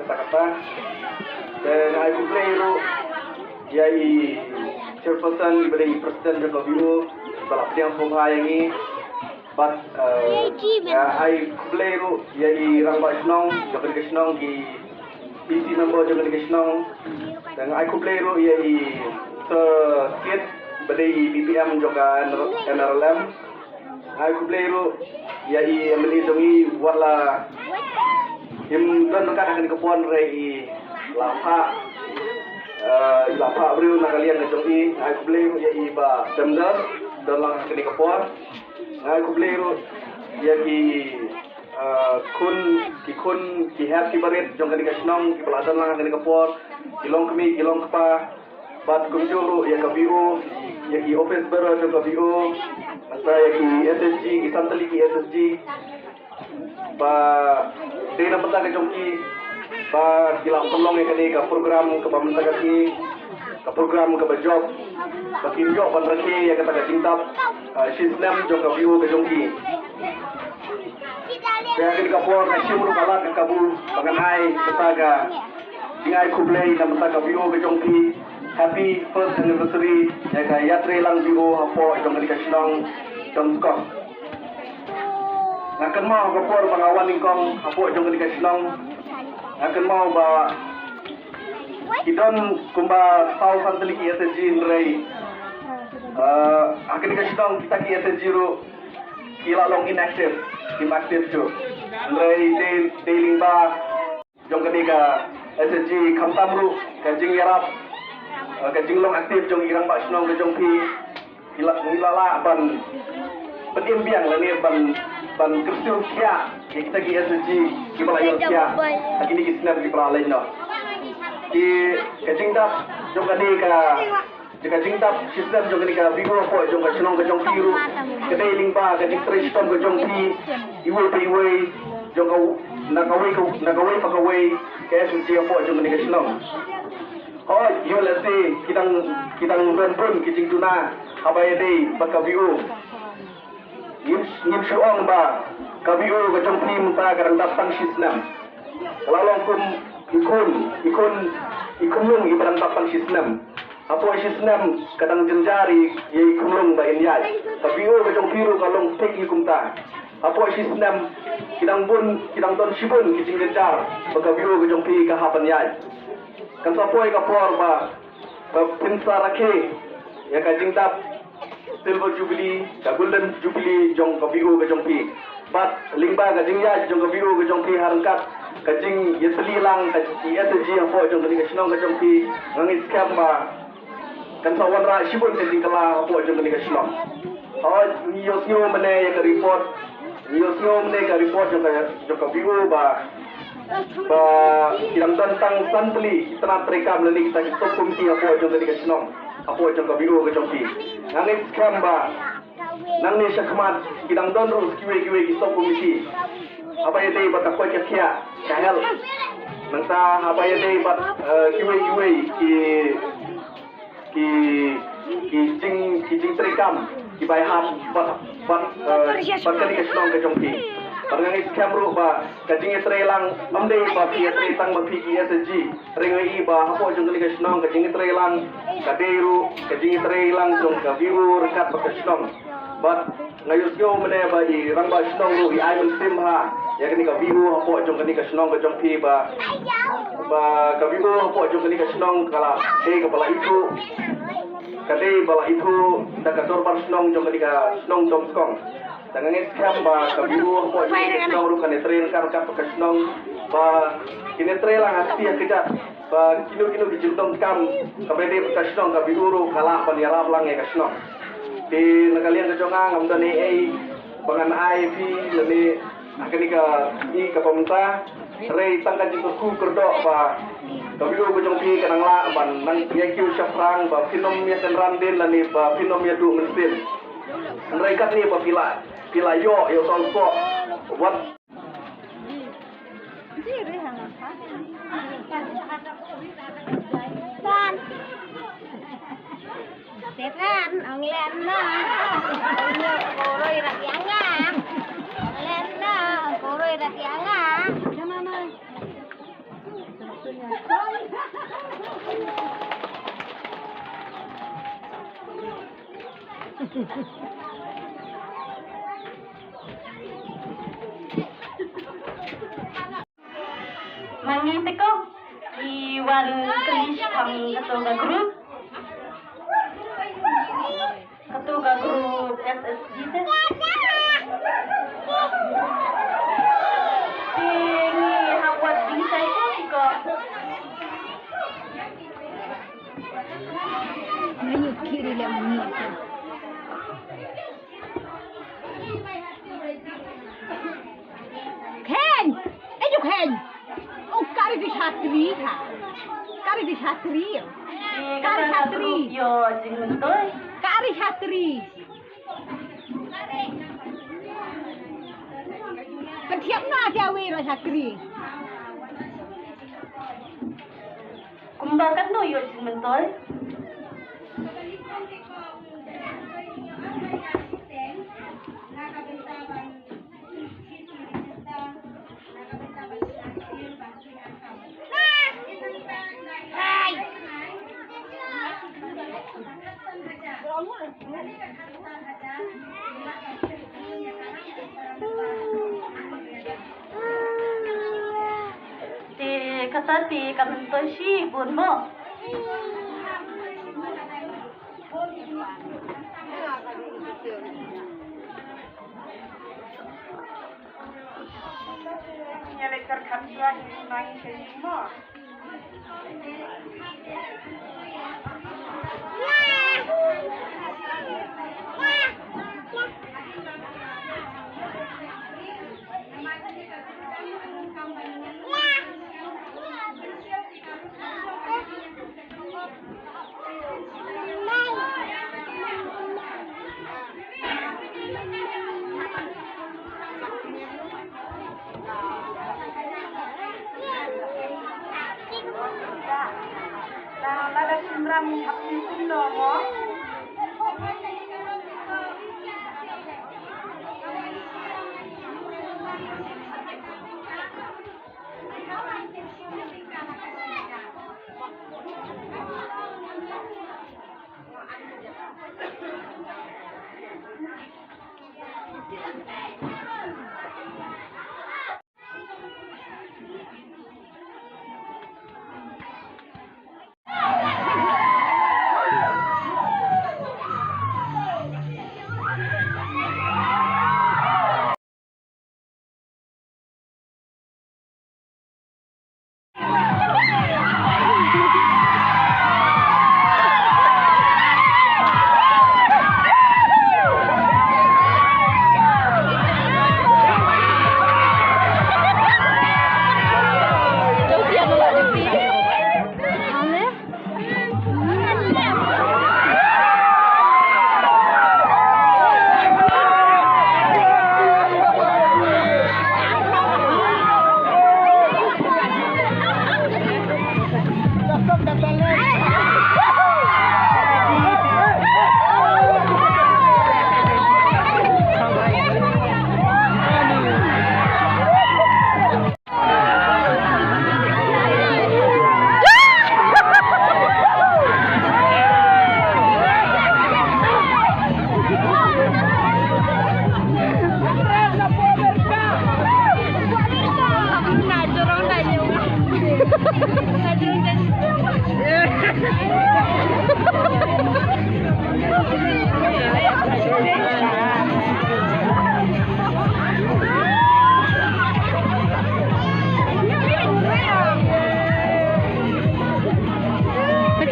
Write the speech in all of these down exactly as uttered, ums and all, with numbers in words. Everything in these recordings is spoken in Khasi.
Kata kata. Te nga ai khublei ruh ïa i chairperson bad i president jong ka V O ba la pdiang sngewbha ïa ngi. Bad, eh, nga ai khublei ruh ïa i rangbah shnong, ka bynta ka shnong ki P C member jong kane ka shnong. Te nga ai khublei ruh ïa i Sir Kit ba dei i P P M jong ka N R L M. Nga ai khublei ruh ïa i M L A jong i, wat la im don ryngkat ha kane ka por hynrei i la phah, eh, i la phah briew na ka liang ka jong i. Nga ai khublei ruh ïa i Bah Demdar, don lang ha kane ka por. Nga ai khublei ruh ïa ki, eh, khun, ki khun, ki hep ki barit jong kane ka shnong kiba la don lang ha kane ka por, ki longkmie ki longkpa. Bad kumjuh ruh ïa ka V O, ïa ki office bearer jong ka V O, bad ïa ki S H G, ki san tylli ki S H G ba dei na bynta ka jong ki ba ki la pynlong ïa kane ka program kaba mynta ka sngi, ka program kaba jop, ba kin ïoh ban rakhe ïa kata ka jingdap, ah, shi snem jong ka V O ka jong ki. Te ha kane ka por nga shim ruh ka lad ka kabu ba ngan ai kata ka jingai khublei na bynta ka V O ka jong phi. Happy first anniversary ïa ka ïatrei lang V O hapoh jong kane ka shnong Domskong. Nga kynmaw ha ka por ba nga wan nyngkong hapoh jong kane ka shnong, nga kynmaw ba ki don kumba saw san tylli ki S H G hynrei, eh, ha kane ka shnong kita ki S H G ruh ki la long inactive, inactive shuh. Hynrei dei, dei lyngba jong kane ka S H G khamtam ruh ka jingïarap, eh, ka jinglong active jong i rangbah shnong ka jong phi, ngi la, ngi la lah ban, ban im biang lane ban, ban kyrsiew thiah ïa kita ki S H G kiba la ïoh thiah ha kine ki snem kiba la leit noh. Ki, ka jingdap jong kane ka Te ka jingdap shi snem jong kane ka V O hapoh jong ka shnong ka jong phi ruh ka dei lyngba ka jingtrei shitom ka jong phi iwei pa iwei, jong ka, na kawei ka, na kawei pa kawei ka S H G hapoh jong kane ka shnong. Hooid, ïoh lehse ki dang, ki dang don bun ki jingduna haba ïadei bad ka V O. Ngim, ngim shu ong ba ka V O ka jong phi mynta ka dang dap tang shi snem. Ka la long kum i khun, i khun, i khunlung iba dang dap tang shi snem. Hapoh shi snem ka dang jynjar ïa i khunlung ba in ïaid. Ka V O ka jong phi ruh ka long thik hi kumta. Hapoh shi snem ki dang bun, ki dang don shibun ki jingjynjar ba ka V O ka jong phi ka hap ban ïaid. Kan sa poi ka por ba, ba phin sa rakhe ïa ka jingdap Silver Jubilee, ka Golden Jubilee jong ka V O ka jong phi. Bad lyngba ka jingïaid jong ka V O ka jong phi ha ryngkat ka jingïatylli lang ka S H G hapoh jong kane ka shnong ka jong phi, nga ngeit skhem ba kan sa wanrah shibun ka jingkylla hapoh jong kane ka shnong. Hooid, ngi ïohsngew mynne ïa ka report, ngi ïohsngew mynne ka report jong ka, jong ka V O ba, ba ki dang don tang san tylli ki tnat treikam lane kita ki sub committee hapoh jong kane ka shnong, hapoh jong ka V O ka jong phi. Nga ngeit skhem ba nangne shakhmat ki dang don ruh kiwei kiwei ki sub committee. Haba ïadei bad ka koit ka khiah, ka health. Nangta haba ïadei bad, eh, kiwei kiwei ki, ki, ki jing, ki jingtreikam kiba ïahap bad, bad, eh, bad kane ka shnong ka jong phi. Bad nga ngeit skhem ruh ba ka jingïatrei lang ym dei ba phi ïatrei tang ma phi ki S H G. Hynrei nga i ba hapoh jong kane ka shnong ka jingïatrei lang ka dei ruh ka jingïatrei lang jong ka V O ryngkat bad ka shnong. Bad nga ïohsngew mynne ba i rangbah shnong ruh i ai mynsiem ha ïa kane ka V O hapoh jong kane ka shnong ka jong phi ba, ba ka V O hapoh jong kane ka shnong ka la dei kaba la ithuh, ka dei ba la ithuh da ka dorbar shnong jong kane ka shnong Domskong. Te nga ngeit skhem ba ka V O hapoh jong kane ka shnong ruh kan ïatrei ryngkat ryngkat bad ka shnong ba kin ïatrei lang ha kti ha kjat. Ba kino kino ki jingdonkam kaba ïadei bad ka shnong ka V O ruh ka lah ban ïarap lang ïa ka shnong. Te na ka liang ka jong nga ngam don ei ei ba ngan ai phi lane ha kane ka sngi kaba mynta. Hynrei tang ka jingkyrkhu kyrdoh ba ka V O ka jong phi ka nang lah ban nang ïa kiew shaphrang ba phin ym ïa kynran dien lane ba phin ym ïa duh mynsiem. Hynrei katne ba phi la, phi la ïoh ïa u tong soh wat Tepan, ong len na. Koroi rat yang nga. Ong len na, koroi rat yang nga. Mangi teko. Ngi wan kylli shaphang kato ka group. Kato ka group S S G te. Te ngi hap wat jingshai ko ki ko. Ngi kiri lem ngi. Kheiñ! Ei ju kheiñ! Oh, ka ri ka shatri ha. Ka ri ka shatri. Ka ri shatri. Ïoh jingmyntoi. Ka ri shatri. Ka thiap na ka wei ra shatri. Kumba katno ïoh jingmyntoi? Te kata te ka myntoi shibun mo. Ïa leit kyrkhat shuwa hi ma ngi sha ïing mo.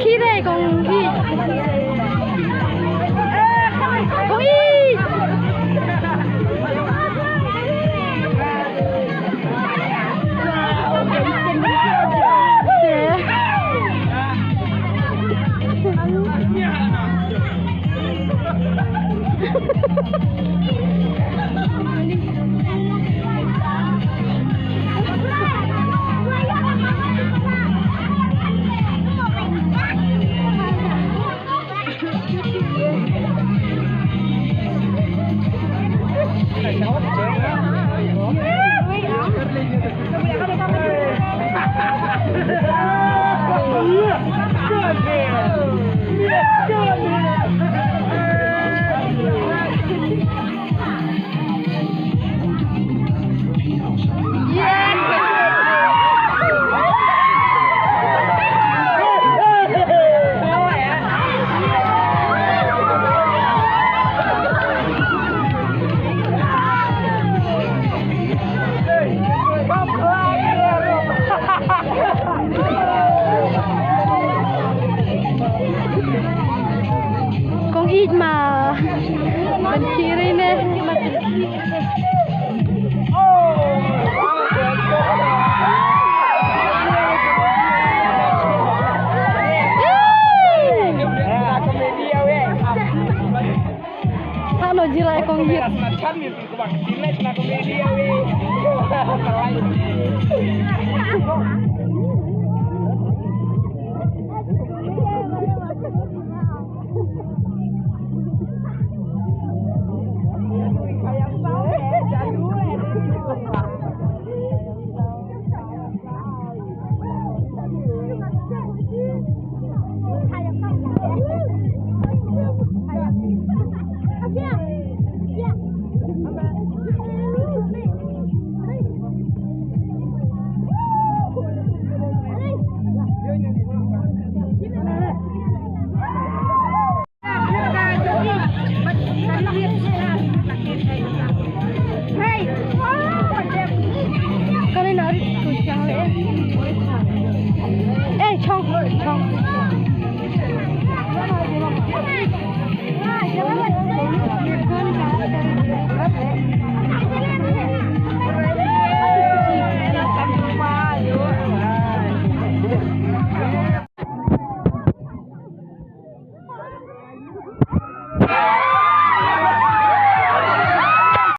Khi đây con khi con y. Ih ma ban kiri ne. Hano jira e kong yit.